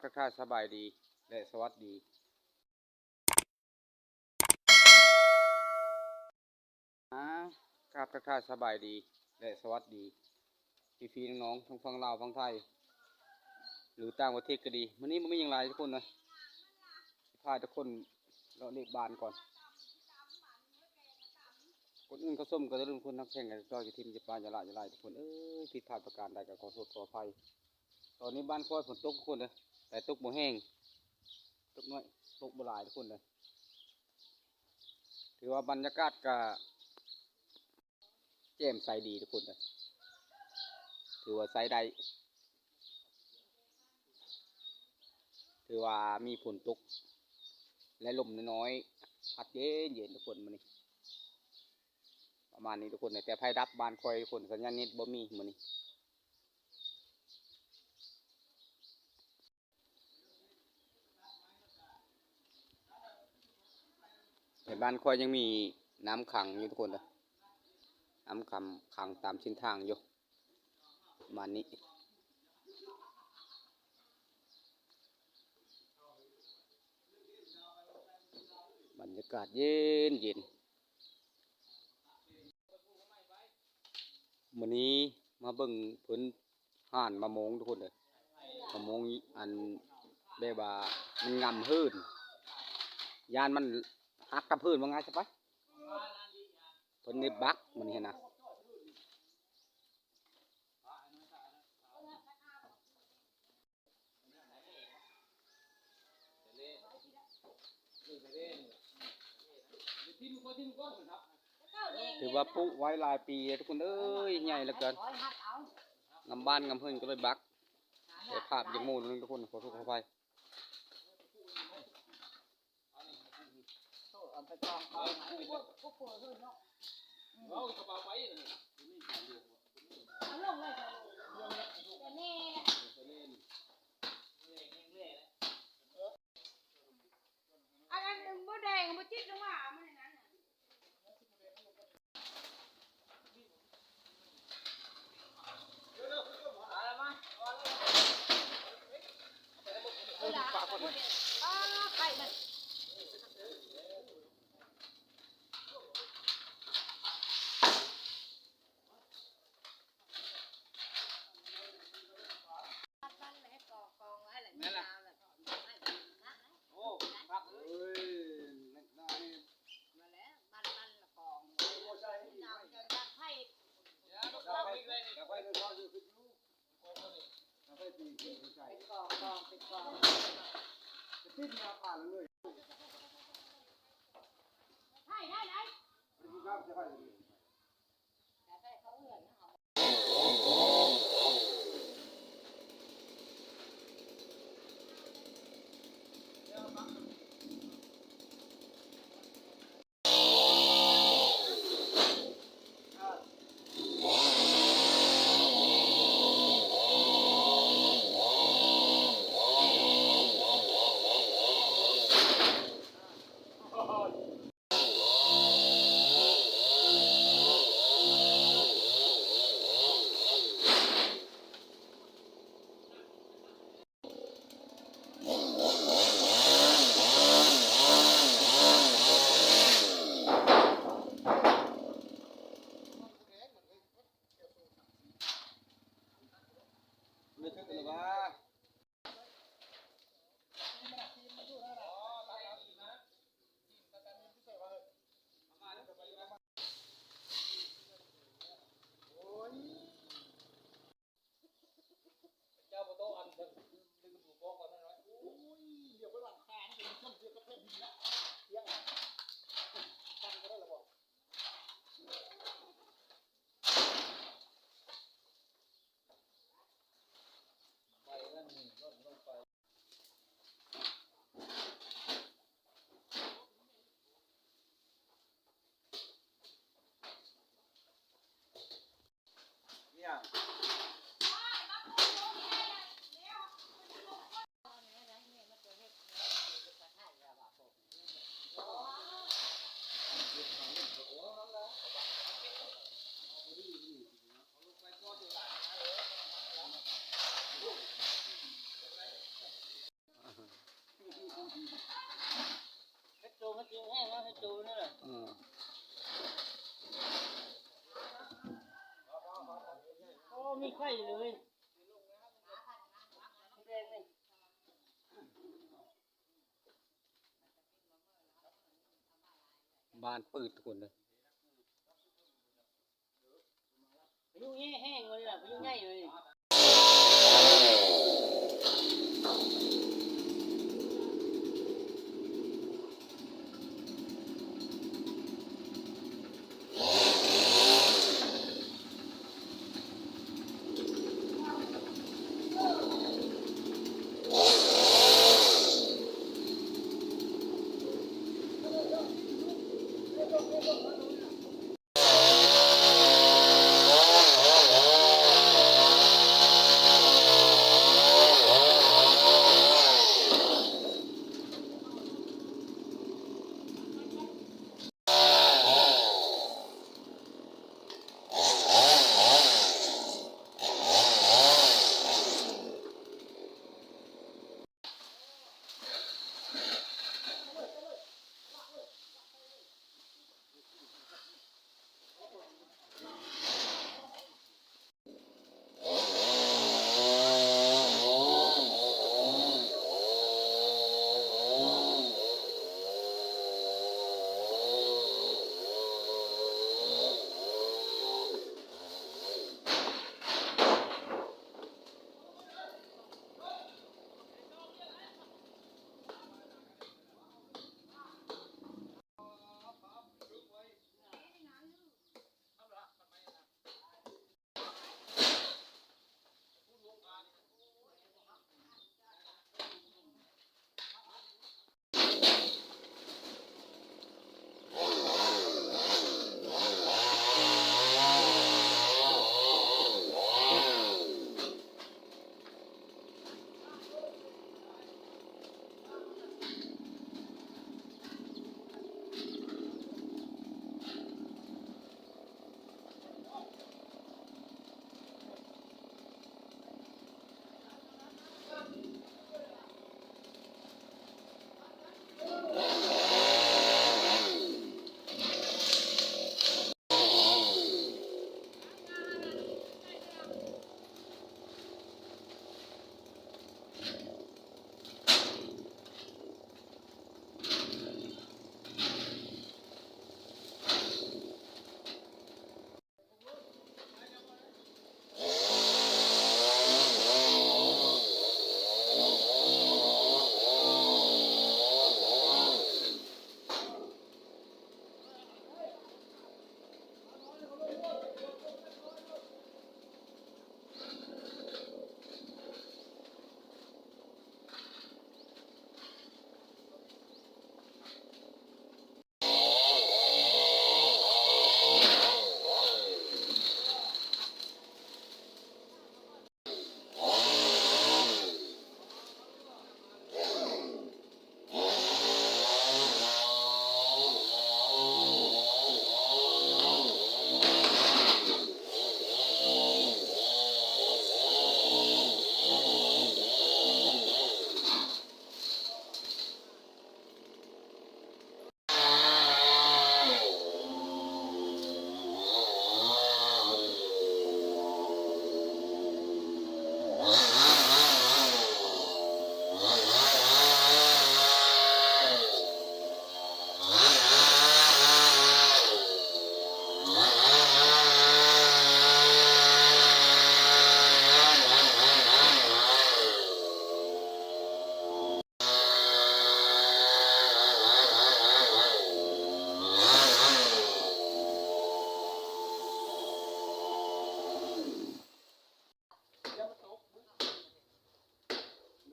ທັກທາຍສະບາຍດີ ແລະ ສະຫວັດດີ. ອາ ກາບທັກທາຍສະບາຍດີ ແລະ ສະຫວັດດີ ພີ່ໆນ້ອງໆ ທັງຝັ່ງລາວ ຝັ່ງໄທ ຫຼືຕ່າງປະເທດກໍດີ. ມື້ນີ້ບໍ່ມີຫຍັງຫຼາຍທຸກຄົນເອີຍ ຊິພາທຸກຄົນເລາະເລະບ້ານກ່ອນ. ກ່ອນອື່ນເຂົ້າຊົມກໍຢ່າລືມກົດໄລ ກົດແຊ ກົດຕິດຕາມ ກົດຕິດຕາມ ກົດໄລ ທຸກຄົນເອີຍ. ຜິດພາດປະການໃດກໍຂໍໂທດຂໍອະໄພ. ຕອນນີ້ບ້ານຂ້ອຍຝົນຕົກທຸກຄົນເອີຍ ແຕ່ຕົກບໍ່ແຮງ ຕົກໜ້ອຍ ຕົກບໍ່ຫຼາຍທຸກຄົນເອີຍ. ຖືວ່າບັນຍາກາດກະແຈ່ມໃສດີທຸກຄົນເອີຍ ຖືວ່າໃຊ້ໄດ້. ຖືວ່າມີຝົນຕົກ ແລະ ລົມນ້ອຍໆ ພັດເຢັນໆ ທຸກຄົນມື້ນີ້. ປະມານນີ້ທຸກຄົນເອີຍ ແຕ່ໄຟດັບບ້ານຂ້ອຍທຸກຄົນ ສັນຍານເນັດບໍ່ມີມື້ນີ້. ແຖວບ້ານຂ້ອຍຍັງມີນ້ຳຂັງຢູ່ທຸກຄົນເດີ ນ້ຳຂັງ ຂັງຕາມເສັ້ນທາງຢູ່ ປະມານນີ້. ບັນຍາກາດເຢັນໆ. ມື້ນີ້ມາເບິ່ງເພິ່ນຫວ່ານມະມ່ວງທຸກຄົນເອີຍ ມະມ່ວງອັນແບບວ່າມັນງຳເຫີນ ຢ້ານມັນຫັກກັບພື້ນວ່າງ່າຍຊະໄປ. ເພິ່ນໄດ້ບັກມື້ນີ້ຫັ້ນນະ. ຖືວ່າປູກໄວ້ຫຼາຍປີແລ້ວທຸກຄົນເອີຍ ໃຫຍ່ເຫຼືອເກີນ ງຳບ້ານງຳເຮືອນກໍເລີຍບັກ. ແຕ່ພາບຢາກໂມ້ໜ້ອຍໜຶ່ງທຸກຄົນ ຂໍໂທດຂໍອະໄພ. ເອົາໄປກອງ ເອົາໄປເນາະ ເອົາກະເປົາໄປ ເອົາລົງເລີຍ ແຕ່ແນ່ ອັນ ອັນ ອັນ ບໍ່ແດງ ບໍ່ຈິດລົງມາ ມັນນັ້ນ. ແຫ້ງເນາະ ໃຫ້ໂຕນັ້ນນະ ເອີ ໂອ້ ມີໄຂ້ເລີຍ ແດງນີ້ ບ້ານປືດທຸກຄົນເດີ. ພາຍຸແຮງເລີຍ ພາຍຸໃຫຍ່ເລີຍ.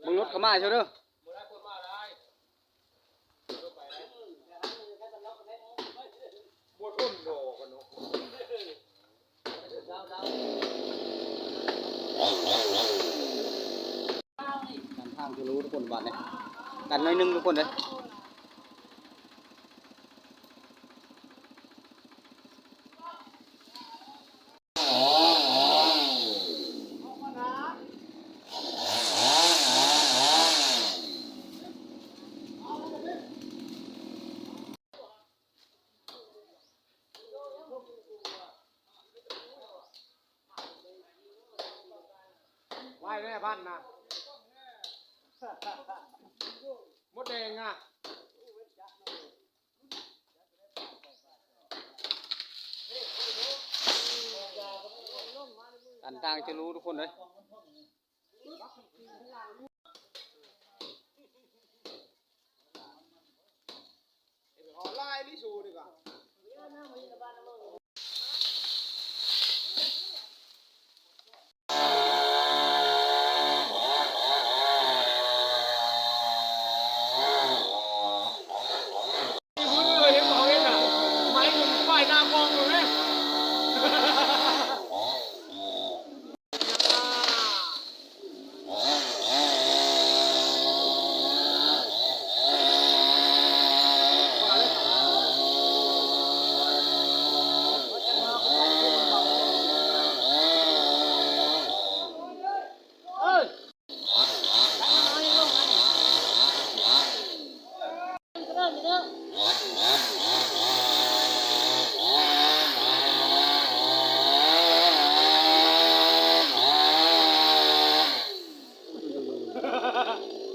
ເບິ່ງລົດເຂົ້າມາເຊີເດີ. ນຳທາງຈະຮູ້ທຸກຄົນບາດນີ້ ກັນໜ້ອຍໜຶ່ງທຸກຄົນເດີ. ບ້ານນະ ມົດແດງນະ ການຕ່າງຈະຮູ້ທຸກຄົນເດີ. ຈັ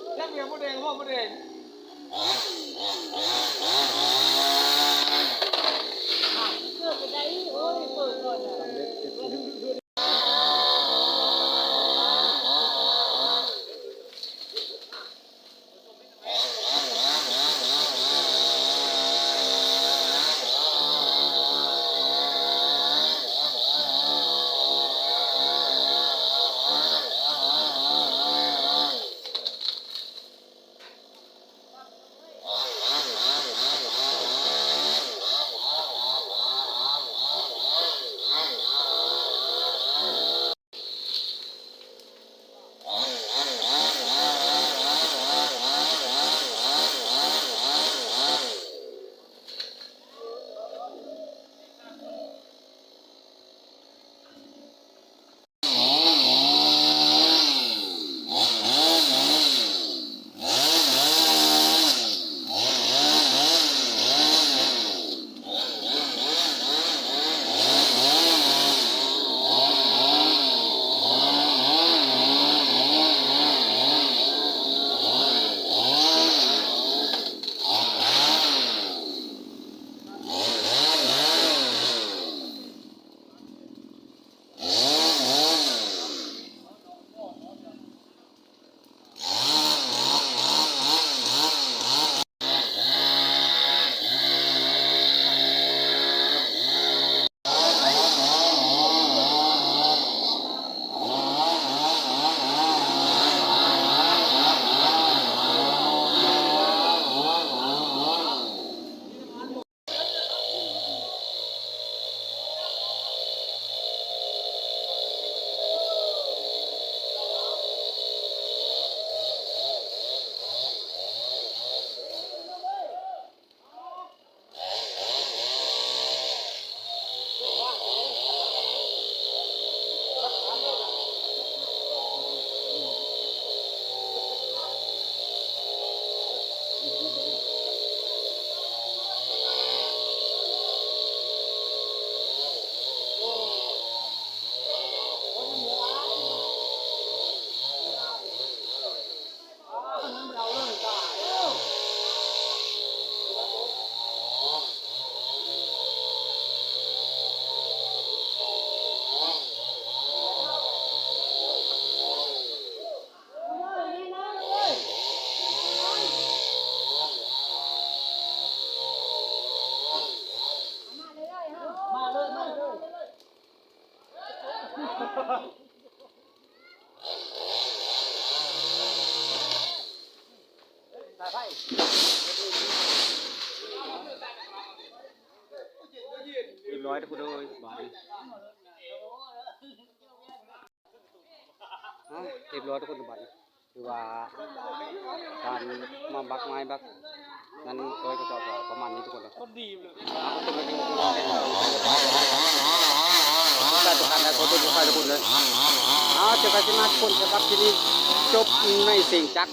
ກເປັນໝູແດງ ໝູແດງ ເກີດໄປໄດ້ ໂອ້ຍ ເປີດກ່ອນນະ. ຮຽບຮ້ອຍທຸກຄົນເອີຍ ບາດນີ້ ຮະ ຮຽບຮ້ອຍທຸກຄົນ ບາດນີ້ ຄືວ່າການມາບັກໄມ້ບັກນັ້ນ ໂດຍກະເຈາະກະປະມານນີ້ທຸກຄົນເດີ. ເອົາ ເຈີກັນຄລິບໜ້າທຸກຄົນເດີ. ເອົາ ເຈີກັນຄລິບໜ້າທຸກຄົນ ສຳລັບທີ່ນີ້ ຈົບໃນເສງຈັກ.